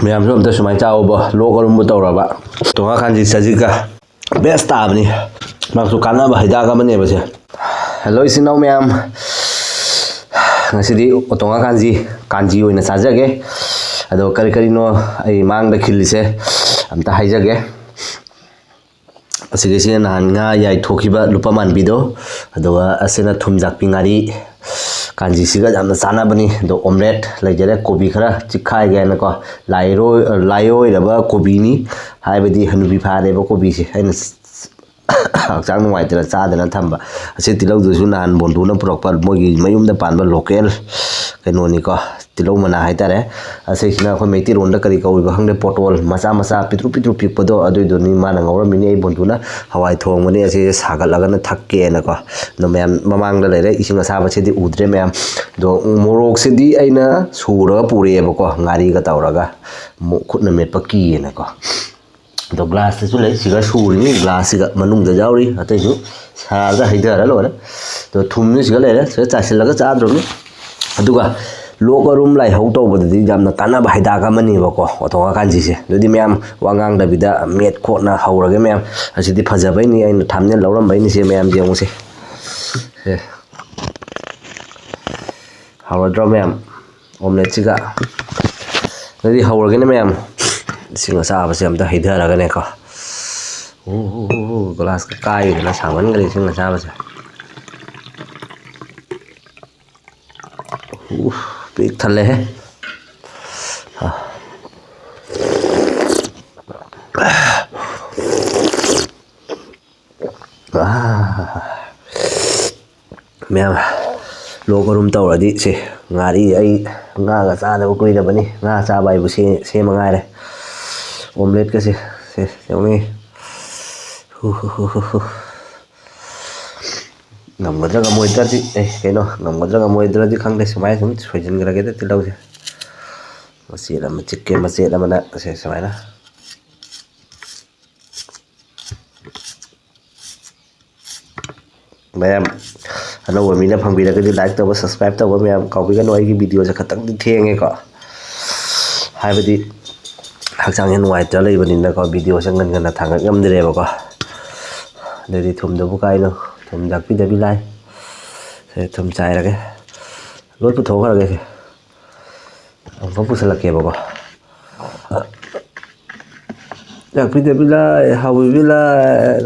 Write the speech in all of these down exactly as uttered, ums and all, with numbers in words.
ꯃꯌꯥꯝꯁꯨ ꯑꯝꯇ ꯁꯨꯃꯥꯏꯅ ꯆꯥꯎꯕ, ꯂꯣꯛ ꯑꯔꯨꯝꯕ ꯇꯧꯔꯕ꯫ ꯇꯣꯉꯥ ꯀꯥꯟꯖꯤ ꯆꯖꯤꯛꯀ best ꯇꯥꯕꯅꯤ꯫ ꯃꯥꯁꯨ ꯀꯥꯟꯅꯕ ꯍꯤꯗꯥꯛ ꯑꯃꯅꯦꯕ ꯁꯦ꯫ Hello ꯏꯆꯤꯟ ꯏꯅꯥꯎ ꯃꯌꯥꯝ, ꯉꯁꯤꯗꯤ ꯑꯣꯇꯣꯉꯥ ꯀꯥꯟꯖꯤ, ꯀꯥꯟꯖꯤ ꯑꯣꯏꯅ ꯆꯥꯖꯒꯦ꯫ ꯑꯗꯣ ꯀꯔꯤ ꯀꯔꯤꯅꯣ ꯑꯩ ꯃꯥꯡꯗ ꯈꯤꯜꯂꯤꯁꯦ ꯑꯝꯇ ꯍꯥꯏꯖꯒꯦ꯫ ꯑꯁꯤꯒꯤꯁꯤꯅ ꯅꯍꯥꯟ ꯉꯥ ꯌꯥꯏꯊꯣꯛꯈꯤꯕ ꯂꯨꯄꯥ ꯃꯥꯟꯕꯤꯗꯣ, ꯑꯗꯨꯒ ꯑꯁꯤꯅ ꯊꯨꯝ ꯌꯥꯛꯄꯤ ꯉꯥꯔꯤ꯫ ꯀꯥꯟꯖꯤꯁꯤꯒ ꯌꯥꯝꯅ ꯆꯥꯟꯅꯕꯅꯤ꯫ ꯑꯗꯣ omelette ꯂꯩꯖꯔꯦ, ꯀꯣꯕꯤ ꯈꯔ ꯆꯤꯛꯈꯥꯏꯒꯦ ꯍꯥꯏꯅꯀꯣ, ꯂꯥꯏꯔꯣꯏ-, ꯂꯥꯏꯑꯣꯏꯔꯕ ꯀꯣꯕꯤꯅꯤ꯫ ꯍꯥꯏꯕꯗꯤ ꯍꯅꯨꯕꯤ ꯐꯥꯔꯦꯕ ꯀꯣꯕꯤꯁꯦ꯫ ꯑꯩꯅ ꯍꯛꯆꯥꯡ ꯅꯨꯡꯉꯥꯏꯇꯅ ꯆꯥꯗꯅ ꯊꯝꯕ꯫ ꯑꯁꯤ ꯇꯤꯜꯍꯧꯗꯨꯁꯨ ꯅꯍꯥꯟ ꯕꯣꯟꯗꯨꯅ ꯄꯨꯔꯛꯄ, ꯃꯣꯏꯒꯤ ꯃꯌꯨꯝꯗ ꯄꯥꯟꯕ local ꯀꯩꯅꯣꯅꯤꯀꯣ, ꯇꯤꯜꯍꯧ ꯃꯅꯥ ꯍꯥꯏꯇꯥꯔꯦ꯫ ꯑꯁꯤꯁꯤꯅ ꯑꯩꯈꯣꯏ ꯃꯩꯇꯩꯔꯣꯟꯗ ꯀꯔꯤ ꯀꯧꯔꯤꯕ ꯈꯪꯗꯦ, ꯄꯣꯇꯣꯜ ꯃꯆꯥ ꯃꯆꯥ ꯄꯤꯛꯇ꯭ꯔꯨ ꯄꯤꯛꯇ꯭ꯔꯨ ꯄꯤꯛꯄꯗꯣ, ꯑꯗꯨꯏꯗꯨꯅꯤ ꯃꯥꯅ ꯉꯧꯔꯝꯃꯤꯅꯤ꯫ ꯑꯩ ꯕꯣꯟꯗꯨꯅ ꯍꯋꯥꯏ ꯊꯣꯡꯕꯅꯤ, ꯑꯁꯤꯁꯦ ꯁꯥꯒꯠꯂꯒꯅ ꯊꯛꯀꯦꯅꯀꯣ꯫ ꯑꯗꯣ ꯃꯌꯥꯝ ꯃꯃꯥꯡꯗ ꯂꯩꯔꯦ, ꯏꯁꯤꯡ ꯑꯁꯥꯕꯁꯤꯗꯤ ꯎꯗ꯭ꯔꯦ ꯃꯌꯥꯝ꯫ ꯑꯗꯣ ꯃꯣꯔꯣꯛꯁꯤꯗꯤ ꯑꯩꯅ ꯁꯨꯔꯒ ꯄꯨꯔꯛꯑꯦꯕꯀꯣ, ꯉꯥꯔꯤꯒ ꯇꯧꯔꯒ ꯃꯨ-, ꯈꯨꯠꯅ ꯃꯦꯠꯄ ꯀꯤꯌꯦꯅꯀꯣ꯫ ꯑꯗꯣ glassꯇꯁꯨ ꯂꯩ, ꯁꯤꯒ ꯁꯨꯔꯤꯅꯤ, glassꯁꯤꯒ ꯃꯅꯨꯡꯗ ꯌꯥꯎꯔꯤ, ꯑꯇꯩꯁꯨ ꯁꯥꯔꯒ ꯍꯩꯊꯔ ꯂꯣꯏꯔꯦ꯫ ꯑꯗꯣ ꯊꯨꯝꯁꯨ ꯁꯤꯒ ꯂꯩꯔꯦ, ꯁꯤꯗ ꯆꯥꯏꯁꯤꯜꯂꯒ ꯆꯥꯗ꯭ꯔꯕꯅꯤ꯫ ꯑꯗꯨꯒ ꯂꯣꯛ ꯑꯔꯨꯝ ꯂꯥꯏꯍꯧ ꯇꯧꯕꯗꯗꯤ ꯌꯥꯝꯅ ꯀꯥꯟꯅꯕ ꯍꯤꯗꯥꯛ ꯑꯃꯅꯦꯕꯀꯣ, ꯑꯣꯇꯣꯉꯥ ꯀꯥꯟꯖꯤꯁꯦ꯫ ꯑꯗꯨꯗꯤ ꯃꯌꯥꯝ ꯋꯥ ꯉꯥꯡꯗꯕꯤꯗ ꯃꯦꯠ ꯈꯣꯠꯅ ꯍꯧꯔꯒꯦ ꯃꯌꯥꯝ꯫ ꯑꯁꯤꯗꯤ ꯐꯖꯕꯩꯅꯤ, ꯑꯩꯅ thumbnail ꯂꯧꯔꯝꯕꯩꯅꯤ, ꯁꯦ ꯃꯌꯥꯝ ꯌꯦꯡꯉꯨꯁꯦ꯫ ꯁꯦ꯫ ꯍꯧꯔꯗ꯭ꯔꯣ ꯃꯌꯥꯝ? Omeletteꯁꯤꯒ꯫ ꯑꯗꯨꯗꯤ ꯍꯧꯔꯒꯦꯅꯦ ꯃꯌꯥꯝ꯫ ꯏꯁꯤꯡ ꯑꯁꯥꯕꯁꯦ ꯑꯝꯇ ꯍꯩꯊꯔꯒꯅꯦꯀꯣ꯫ ꯎ, ꯎ, ꯎ, ꯎ, glassꯀ ꯀꯥꯏꯗꯅ ꯁꯥꯃꯟꯈ꯭ꯔꯦ ꯏꯁꯤꯡ ꯑꯁꯥꯕꯁꯦ꯫ ꯎ, ꯄꯤꯛ ꯊꯜꯂꯦꯍꯦ꯫ ꯑ꯫ ꯑꯥ꯫ ꯃꯌꯥꯝ, ꯂꯣꯛ ꯑꯔꯨꯝ ꯇꯧꯔꯗꯤ ꯁꯦ, ꯉꯥꯔꯤ ꯑꯩ ꯉꯥꯒ ꯆꯥꯗꯕ ꯀꯨꯏꯔꯕꯅꯤ꯫ ꯉꯥ ꯆꯥꯕ ꯍꯥꯏꯕꯨ ꯁꯦ-, ꯁꯦꯝꯕ ꯉꯥꯏꯔꯦ꯫ Omeletteꯀꯁꯦ, ꯁꯦ, ꯌꯦꯡꯉꯨꯅꯦ꯫ ꯍꯨ, ꯍꯨ, ꯍꯨ, ꯍꯨ, ꯍꯨ꯫ ꯉꯝꯒꯗ꯭ꯔꯥ ꯉꯝꯃꯣꯏꯗ꯭ꯔꯗꯤ, ꯑꯦ, ꯀꯩꯅꯣ, ꯉꯝꯒꯗ꯭ꯔꯥ ꯉꯝꯃꯣꯏꯗ꯭ꯔꯗꯤ ꯈꯪꯗꯦ꯫ ꯁꯨꯃꯥꯏꯅ ꯁꯨꯝ ꯁꯣꯏꯖꯤꯟꯈ꯭ꯔꯒꯦꯗ ꯇꯤꯜꯍꯧꯁꯦ꯫ ꯃꯆꯦꯠ ꯑꯃ ꯆꯤꯛꯀꯦ, ꯃꯆꯦꯠ ꯑꯃꯅ ꯁꯦ ꯁꯨꯃꯥꯏꯅ꯫ ꯃꯌꯥꯝ ꯑꯅꯧꯕ ꯃꯤꯅ ꯐꯪꯕꯤꯔꯒꯗꯤ like ꯇꯧꯕ, subscribe ꯇꯧꯕ ꯃꯌꯥꯝ ꯀꯥꯎꯕꯤꯒꯅꯨ꯫ ꯑꯩꯒꯤ videoꯁꯦ ꯈꯇꯪꯗꯤ ꯊꯦꯡꯉꯦꯀꯣ, ꯍꯥꯏꯕꯗꯤ ꯍꯛꯆꯥꯡꯁꯦ ꯅꯨꯡꯉꯥꯏꯇ꯭ꯔ ꯂꯩꯕꯅꯤꯅꯀꯣ, ꯚꯤꯗꯤꯑꯣꯁꯦ ꯉꯟ ꯉꯟꯅ ꯊꯥꯡꯒꯠ ꯉꯝꯗ꯭ꯔꯦꯕꯀꯣ꯫ ꯑꯗꯨꯗꯤ ꯊꯨꯝꯗꯕꯨ ꯀꯥꯏꯅꯣ, ꯊꯨꯝ ꯌꯥꯛꯄꯤꯗꯕꯤ ꯂꯥꯏ꯫ ꯁꯦ, ꯊꯨꯝ ꯆꯥꯏꯔꯒꯦ꯫ ꯂꯣꯏ ꯄꯨꯊꯣꯛꯈ꯭ꯔꯒꯦ ꯁꯦ꯫ ꯑꯃꯨꯛꯀ ꯄꯨꯁꯜꯂꯛꯀꯦꯕꯀꯣ꯫ ꯌꯥꯛꯄꯤꯗꯕꯤ ꯂꯥꯏ, ꯍꯥꯎꯕꯤꯕꯤ ꯂꯥꯏ꯫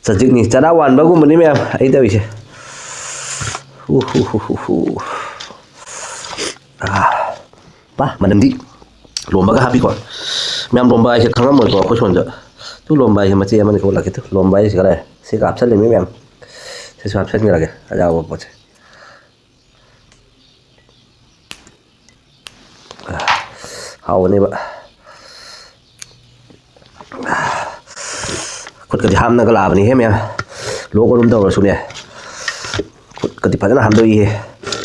ꯆꯖꯤꯛꯅꯤ, ꯆꯔꯥ ꯋꯥꯟꯕꯒꯨꯝꯕꯅꯤ ꯃꯌꯥꯝ ꯑꯩ ꯇꯧꯔꯤꯁꯦ꯫ ꯎ ꯍꯨ ꯍꯨ ꯍꯨ ꯍꯨ꯫ ꯑꯥ꯫ ꯄꯥ, ꯃꯅꯝꯗꯤ ꯂꯣꯝꯕꯒ ꯍꯥꯞꯄꯤꯀꯣ꯫ ꯃꯌꯥꯝ, ꯂꯣꯝꯕ ꯍꯥꯏꯁꯦ ꯈꯪꯉꯝꯃꯣꯏꯀꯣ ꯑꯩꯈꯣꯏ ꯁꯣꯝꯗ꯫ ꯇꯨ ꯂꯣꯝꯕ ꯍꯥꯏꯁꯦ ꯃꯆꯦ ꯑꯃꯅꯤ ꯀꯣ ꯂꯥꯛꯀꯦ꯫ ꯇꯨ ꯂꯣꯝꯕ ꯍꯥꯏꯁꯦ ꯀꯗꯥꯏ? ꯁꯤꯒ ꯍꯥꯞꯆꯜꯂꯤꯃꯤ ꯃꯌꯥꯝ꯫ ꯁꯤꯁꯨ ꯍꯥꯞꯆꯟꯈ꯭ꯔꯒꯦ ꯑꯌꯥꯎꯕ ꯄꯣꯠꯁꯦ꯫ ꯍꯥꯎꯕꯅꯦꯕ꯫ ꯈꯨꯠꯀꯗꯤ ꯍꯥꯝꯅꯒ ꯂꯥꯛꯑꯕꯅꯤꯍꯦ ꯃꯌꯥꯝ꯫ ꯂꯣꯛ ꯑꯔꯨꯝ ꯇꯧꯔꯁꯨꯅꯦ꯫ ꯈꯨꯠꯀꯗꯤ ꯐꯖꯅ ꯍꯥꯝꯗꯣꯛꯏꯍꯦ꯫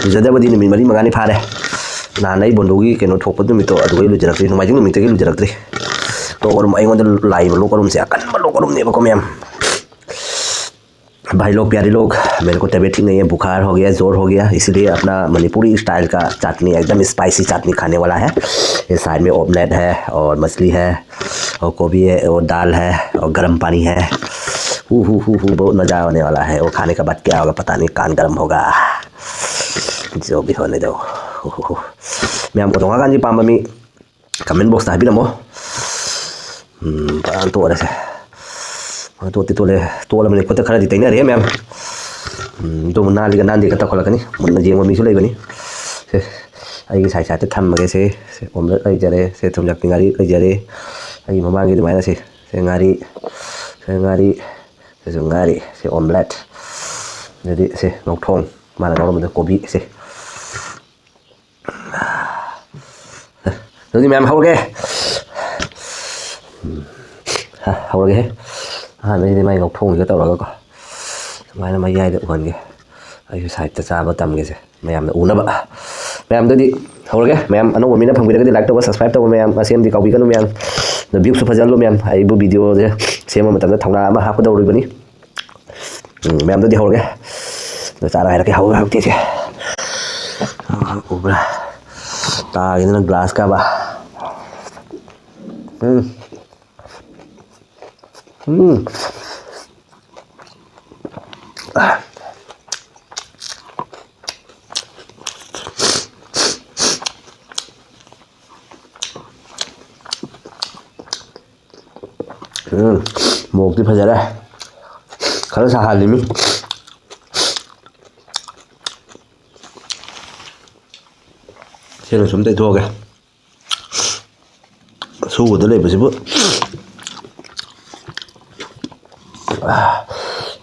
ꯂꯨꯖꯗꯕꯗꯤ ꯅꯨꯃꯤꯠ ꯃꯔꯤ ꯃꯉꯥꯅꯤ ꯐꯥꯔꯦ꯫ ꯅꯍꯥꯟ ꯑꯩ ꯕꯣꯟꯗꯨꯒꯤ ꯀꯩꯅꯣ ꯊꯣꯛꯄ ꯅꯨꯃꯤꯠꯇꯣ ꯑꯗꯨꯗꯩ ꯂꯨꯖꯔꯛꯇ꯭ꯔꯤ, ꯅꯣꯡꯃꯥꯏꯖꯤꯡ ꯅꯨꯃꯤꯠꯇꯒꯤ ꯂꯨꯖꯔꯛꯇ꯭ꯔꯤ꯫ ꯂꯣꯛ ꯑꯔꯨꯝ, ꯑꯩꯉꯣꯟꯗ ꯂꯥꯛꯏꯕ ꯂꯣꯛ ꯑꯔꯨꯝꯁꯦ ꯑꯀꯟꯕ ꯂꯣꯛ ꯑꯔꯨꯝꯅꯦꯕꯀꯣ ꯃꯌꯥꯝ꯫ भाई लोग, प्यारे लोग, मेरे को तबीयत ठीक नहीं है, बुखार हो गया, ज़ोर हो गया, इसलिए अपना मणिपुरी स्टाइल का चटनी, एकदम स्पाइसी चटनी खाने वाला है। ये साइड में ऑमलेट है और मछली है और गोभी है और दाल है और गर्म पानी है। हु हु हु हु, बहुत मज़ा आने वाला है। वो खाने के बाद क्या होगा पता नहीं, कान गर्म होगा। जो भी होने दो। Who who who. ꯃꯌꯥꯝ ꯀꯣ ꯇꯣꯡꯉꯥꯀꯥꯟꯁꯤ ꯄꯥꯝꯕ ꯃꯤ ꯀꯃꯦꯟ ꯕꯣꯛꯁꯇ ꯍꯥꯏꯕꯤꯔꯝꯃꯣ꯫ ꯎꯝ, ꯐꯖꯅ ꯇꯣꯠꯂꯁꯦ꯫ ꯐꯖꯅ ꯇꯣꯠꯇꯤ ꯇꯣꯠꯂꯦ꯫ ꯇꯣꯠꯂꯕꯅꯤ, ꯈꯨꯠꯇ ꯈꯔꯗꯤ ꯇꯩꯅꯔꯦ ꯃꯌꯥꯝ꯫ ꯎꯝ, ꯑꯗꯨꯕꯨ ꯅꯥꯜꯂꯤꯒ ꯅꯥꯟꯗꯦꯒ ꯇꯧꯈꯠꯂꯛꯀꯅꯤ꯫ ꯃꯨꯟꯅ ꯌꯦꯡꯕ ꯃꯤꯁꯨ ꯂꯩꯕꯅꯤ꯫ ꯁꯦ, ꯑꯩꯒꯤ ꯁꯥꯏꯠ ꯁꯥꯏꯠꯇ ꯊꯝꯃꯒꯦ꯫ ꯁꯦ, ꯁꯦ, ꯑꯣꯝꯂꯦꯠ ꯂꯩꯖꯔꯦ꯫ ꯁꯦ, ꯊꯨꯝꯌꯥꯛꯄꯤ ꯉꯥꯔꯤ ꯂꯩꯖꯔꯦ꯫ ꯑꯩꯒꯤ ꯃꯃꯥꯡꯒꯤ ꯑꯗꯨꯃꯥꯏꯅ ꯁꯦ, ꯁꯦ ꯉꯥꯔꯤ, ꯁꯦ ꯉꯥꯔꯤ, ꯁꯤꯁꯨ ꯉꯥꯔꯤ꯫ ꯁꯦ ꯑꯣꯝꯂꯦꯠ꯫ ꯑꯗꯨꯗꯤ ꯁꯦ ꯉꯧꯊꯣꯡ꯫ ꯃꯥꯅ ꯉꯧꯔꯝꯕꯗ ꯀꯣꯕꯤ꯫ ꯁꯦ꯫ ꯑꯗꯨꯗꯤ ꯃꯌꯥꯝ ꯍꯧꯔꯒꯦ꯫ ꯎꯝ, ꯍ, ꯍꯧꯔꯒꯦꯍꯦ꯫ ꯑꯍꯥꯟꯕꯩꯁꯤꯗꯤ ꯃꯥꯏ ꯂꯧꯊꯣꯛꯑꯒ ꯇꯧꯔꯒꯀꯣ, ꯁꯨꯃꯥꯏꯅ ꯃꯌꯥꯏꯗ ꯎꯍꯟꯒꯦ꯫ ꯑꯩꯁꯨ ꯁꯥꯏꯠꯇ ꯆꯥꯕ ꯇꯝꯒꯦꯁꯦ, ꯃꯌꯥꯝꯅ ꯎꯅꯕ꯫ ꯃꯌꯥꯝꯗꯨꯗꯤ ꯍꯧꯔꯒꯦ꯫ ꯃꯌꯥꯝ ꯑꯅꯧꯕ ꯃꯤꯅ ꯐꯪꯕꯤꯔꯒꯗꯤ like ꯇꯧꯕ, subscribe ꯇꯧꯕ, ꯃꯌꯥꯝ ꯃꯁꯦꯝꯗꯤ ꯀꯥꯎꯕꯤꯒꯅꯨ ꯃꯌꯥꯝ꯫ ꯑꯗꯣ viewꯁꯨ ꯐꯖꯍꯜꯂꯨ ꯃꯌꯥꯝ꯫ ꯑꯩꯕꯨ videoꯁꯦ ꯁꯦꯝꯕ ꯃꯇꯝꯗ ꯊꯧꯅꯥ ꯑꯃ ꯍꯥꯞꯀꯗꯧꯔꯤꯕꯅꯤ꯫ ꯎꯝ, ꯃꯌꯥꯝꯗꯨꯗꯤ ꯍꯧꯔꯒꯦ꯫ ꯑꯗꯣ ꯆꯥꯔꯒ ꯍꯥꯏꯔꯛꯀꯦ, ꯍꯧꯔꯦ ꯍꯧꯔꯛꯇꯦꯁꯦ꯫ ꯎꯕ꯭ꯔꯥ? ꯇꯥꯒꯤꯗꯅ ꯒ꯭ꯂꯥꯁ ꯀꯥꯕ꯫ ꯎꯝ꯫ ꯎꯝ꯫ ꯎꯝ, ꯃꯣꯔꯣꯛꯇꯤ ꯐꯖꯔꯦ꯫ ꯈꯔ ꯁꯥꯍꯜꯂꯤꯃꯤ꯫ ꯁꯤꯅ ꯁꯨꯝ ꯇꯩꯊꯣꯛꯑꯒꯦ꯫ ꯁꯨꯕꯗ ꯂꯩꯕꯁꯤꯕꯨ꯫ ꯑꯥ,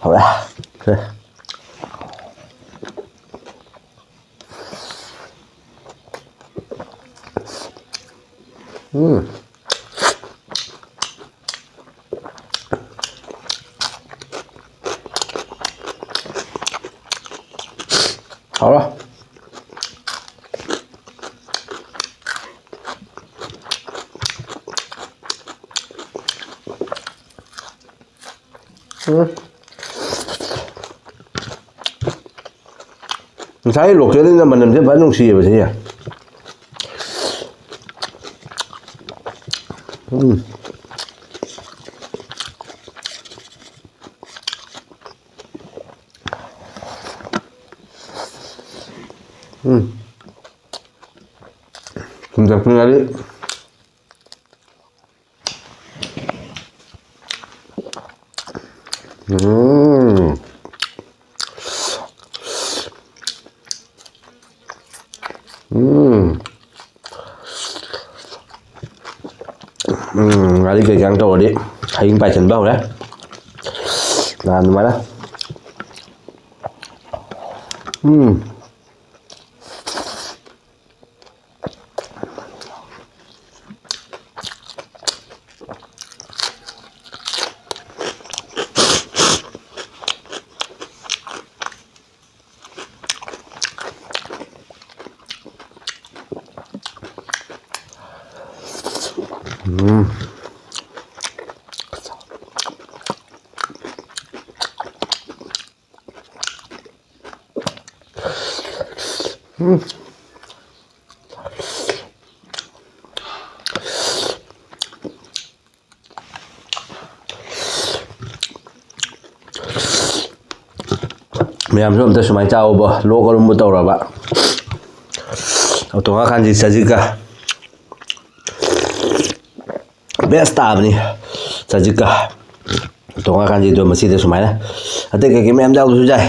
ꯍꯧꯔꯦ꯫ ꯁꯦ꯫ ꯎꯝ꯫ ꯍꯥꯎꯔꯦ꯫ ꯎꯝ꯫ ꯉꯁꯥꯏ ꯂꯣꯀꯦꯜꯅꯤꯅ ꯃꯅꯝꯁꯦ ꯐꯖꯅ ꯅꯨꯡꯁꯤꯌꯦꯕ ꯁꯤꯁꯦ꯫ ꯎꯝ꯫ ꯎꯝ꯫ ꯊꯨꯝ ꯊꯥꯛꯄ ꯉꯥꯔꯤ꯫ ꯎꯝ꯫ ꯎꯝ꯫ ꯎꯝ, ꯉꯥꯔꯤ ꯀꯩꯀꯥ ꯇꯧꯔꯗꯤ ꯍꯌꯤꯡ ꯄꯥꯏꯁꯤꯟꯕ ꯍꯧꯔꯦ꯫ ꯅꯍꯥꯟ ꯑꯗꯨꯃꯥꯏꯅ꯫ ꯎꯝ꯫ ꯎꯝ꯫ ꯎꯝ꯫ ꯃꯌꯥꯝꯁꯨ ꯑꯝꯇ ꯁꯨꯃꯥꯏꯅ ꯆꯥꯎꯕ, ꯂꯣꯛ ꯑꯔꯨꯝꯕ ꯇꯧꯔꯕ꯫ ꯑꯣꯇꯣꯉꯥ ꯈꯥꯟꯖꯤ ꯆꯖꯤꯛꯀ best ꯇꯥꯕꯅꯤ꯫ ꯆꯖꯤꯛꯀ ꯑꯣꯇꯣꯉꯥ ꯈꯥꯟꯖꯤꯗꯣ ꯃꯁꯤꯗ ꯁꯨꯃꯥꯏꯅ, ꯑꯇꯩ ꯀꯩꯀꯩ ꯃꯌꯥꯝ ꯌꯥꯎꯗ꯭ꯔꯁꯨ ꯌꯥꯏ,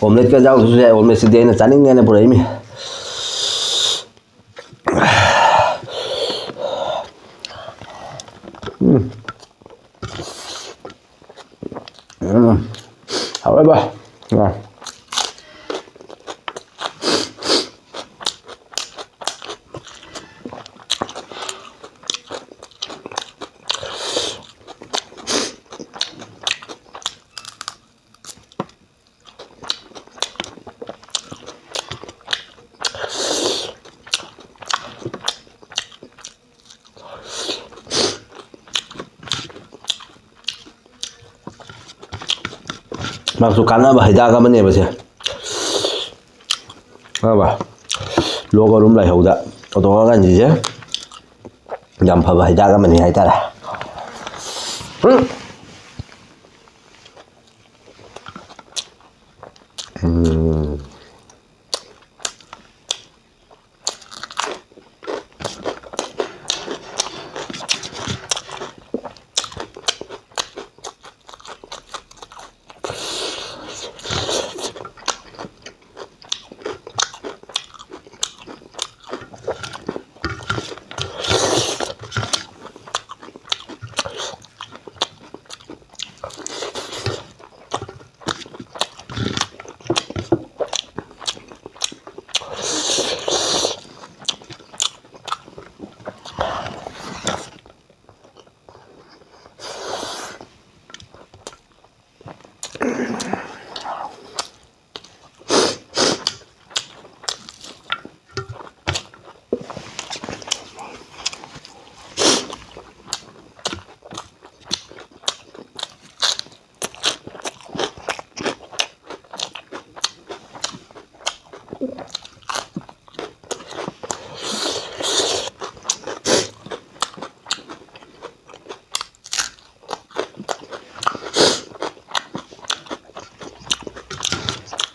omelette ꯀ ꯌꯥꯎꯗ꯭ꯔꯁꯨ ꯌꯥꯏ꯫ Omelette ꯁꯤꯗꯤ ꯑꯩꯅ ꯆꯥꯅꯤꯡꯉꯦꯅ ꯄꯨꯔꯛꯏꯃꯤ꯫ ꯎꯝ꯫ ꯎꯝ꯫ ꯍꯥꯎꯔꯦ ꯚꯥꯏ꯫ ꯑ꯫ ꯃꯥꯁꯨ ꯀꯥꯟꯅꯕ ꯍꯤꯗꯥꯛ ꯑꯃꯅꯦꯕ ꯁꯦ꯫ ꯈꯪꯉꯕ? ꯂꯣꯛ ꯑꯔꯨꯝ ꯂꯥꯏꯍꯧꯗ ꯑꯣꯇꯣꯉꯥ ꯈꯥꯟꯖꯤꯁꯦ ꯌꯥꯝ ꯐꯕ ꯍꯤꯗꯥꯛ ꯑꯃꯅꯤ ꯍꯥꯏꯇꯥꯔꯦ꯫ ꯎꯝ꯫ ꯎꯝ꯫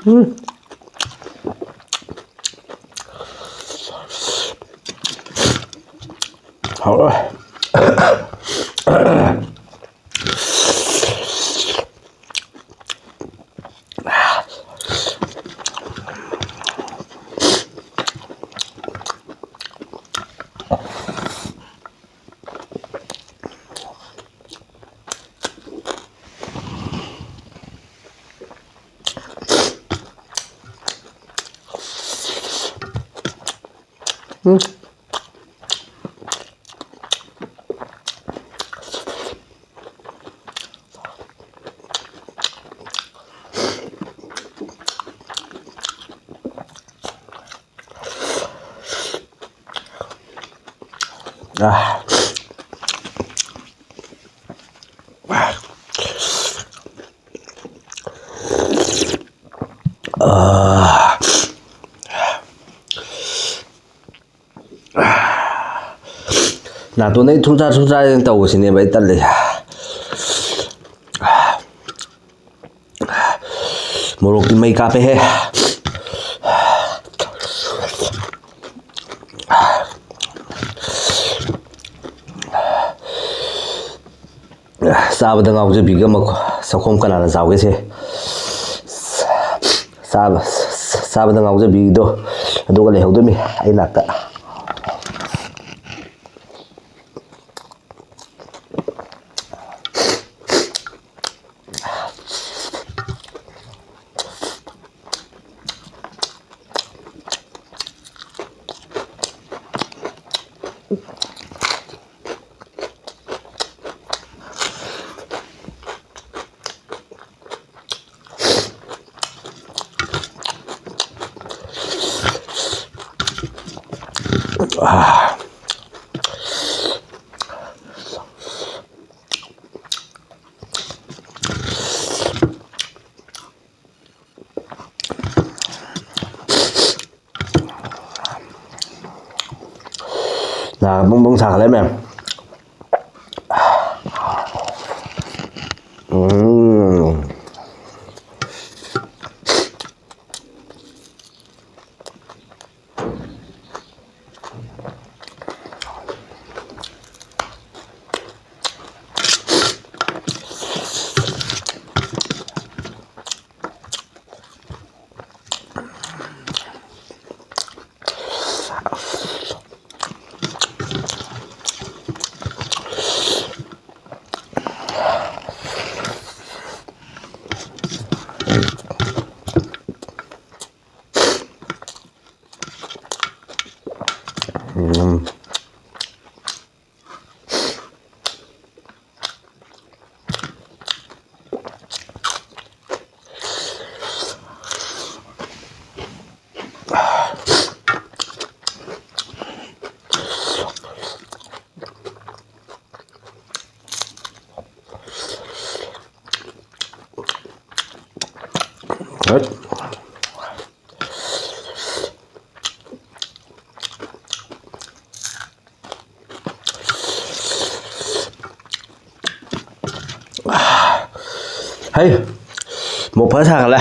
ꯎꯝ꯫ ꯍꯥꯎꯔꯦ꯫ ꯎꯝ꯫ ꯑꯥ꯫ ꯑꯥ꯫ ꯅꯥꯇꯣꯟꯗꯩ ꯊꯨꯝꯆꯥ ꯊꯨꯝꯆꯥ ꯇꯧꯕꯁꯤꯅꯦꯕ ꯑꯩ ꯇꯜꯂꯤꯁꯦ꯫ ꯃꯣꯔꯣꯛꯇꯤ ꯃꯩ ꯀꯥꯞꯄꯦꯍꯦ꯫ ꯆꯥꯕꯗ ꯉꯥꯎꯖꯕꯤꯒ ꯃꯈꯣ-, ꯆꯥꯛꯈꯣꯝ ꯀꯅꯥꯅ ꯆꯥꯎꯒꯦꯁꯦ? ꯆꯥꯕ-, ꯆꯥꯕꯗ ꯉꯥꯎꯖꯕꯤꯗꯣ ꯑꯗꯨꯒ ꯂꯩꯍꯧꯗꯣꯏꯅꯤ ꯑꯩ ꯅꯥꯛꯇ꯫ ꯅꯥꯒ ꯕꯨꯡ ꯕꯨꯡ ꯁꯥꯒꯠꯂꯦ ꯃꯌꯥꯝ꯫ ꯎꯝ꯫ ꯎꯝ꯫ ꯍꯩꯠ꯫ ꯍꯩ, ꯃꯣꯔꯣꯛ ꯐꯖꯅ ꯁꯥꯒꯠꯂꯦ꯫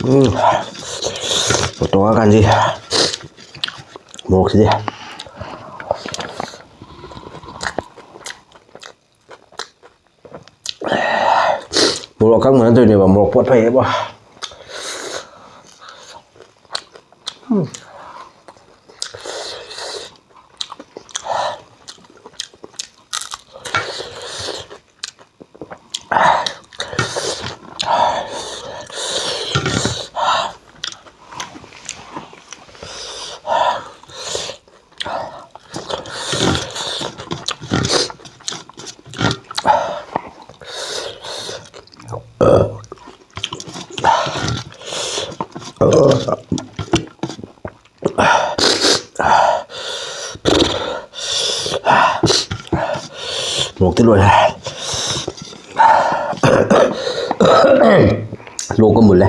ꯎꯝ꯫ ꯇꯣꯉꯥꯟ ꯀꯥꯟꯁꯤ ꯃꯣꯔꯣꯛꯁꯤꯗꯤ꯫ ꯃꯣꯔꯣꯛ ꯑꯀꯪꯕ ꯅꯠꯇꯣꯏꯅꯦꯕ, ꯃꯣꯔꯣꯛ ꯄꯣꯠ ꯐꯩꯌꯦꯕ꯫ ꯎꯝ꯫ ꯃꯣꯔꯣꯛꯇꯤ ꯂꯣꯏꯔꯦ꯫ ꯂꯣꯛꯀ ꯃꯨꯜꯂꯦ꯫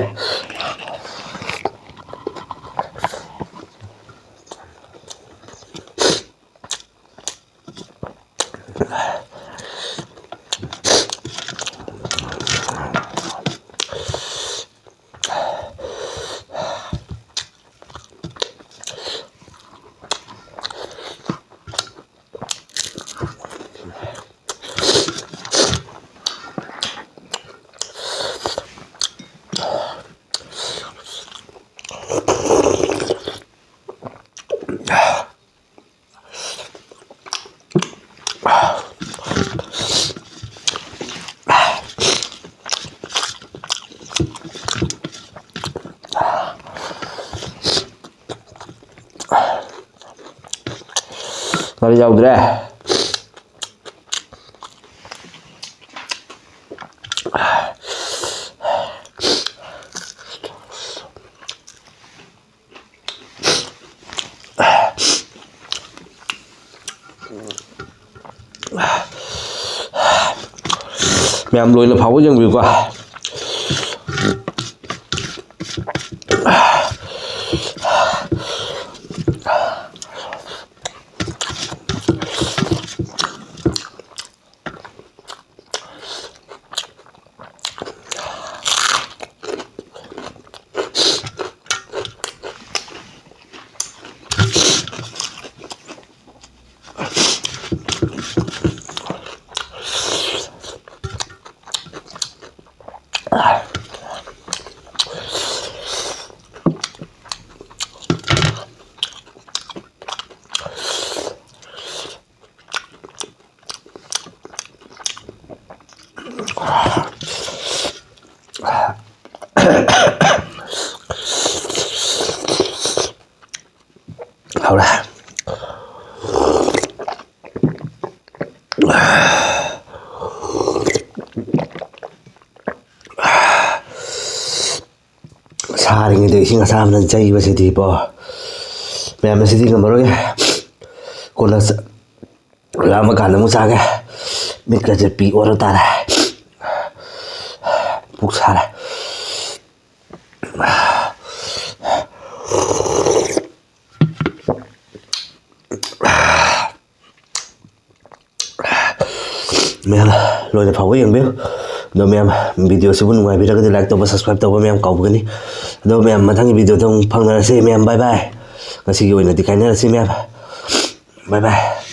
ꯉꯥꯔꯤ ꯌꯥꯎꯗ꯭ꯔꯦ꯫ ꯃꯌꯥꯝ ꯂꯣꯏꯅ ꯐꯥꯎꯕ ꯌꯦꯡꯕꯤꯌꯨꯀꯣ꯫ ꯍꯧꯔꯦ꯫ ꯁꯥꯔꯤꯉꯩꯗ ꯏꯁꯤꯡ ꯑꯁꯥꯕꯅ ꯌꯩꯕꯁꯤꯗꯤꯕꯣ, ꯃꯌꯥꯝ ꯑꯁꯤꯗꯤ ꯉꯝꯃꯔꯣꯏ꯫ ꯀꯣꯟꯅ ꯆ-, ꯂꯥꯝꯃ ꯀꯥꯟꯗ ꯑꯃꯨꯛ ꯆꯥꯒꯦ꯫ ꯃꯤꯠꯀꯁꯦ ꯄꯤ ꯑꯣꯔ ꯇꯥꯔꯦ꯫ ꯄꯨꯛ ꯁꯥꯔꯦ꯫ ꯃꯌꯥꯝ ꯂꯣꯏꯅ ꯐꯥꯎꯕ ꯌꯦꯡꯕꯤꯌꯨ꯫ ꯑꯗꯣ ꯃꯌꯥꯝ, video ꯁꯤꯕꯨ ꯅꯨꯡꯉꯥꯏꯕꯤꯔꯒꯗꯤ like ꯇꯧꯕ, subscribe ꯇꯧꯕ ꯃꯌꯥꯝ ꯀꯥꯎꯕꯤꯒꯅꯤ꯫ ꯑꯗꯣ ꯃꯌꯥꯝ, ꯃꯊꯪꯒꯤ video ꯗ ꯑꯃꯨꯛ ꯐꯪꯅꯔꯁꯤ ꯃꯌꯥꯝ꯫ Bye bye꯫ ꯉꯁꯤꯒꯤ ꯑꯣꯏꯅꯗꯤ ꯀꯥꯏꯅꯔꯁꯤ ꯃꯌꯥꯝ꯫ Bye bye꯫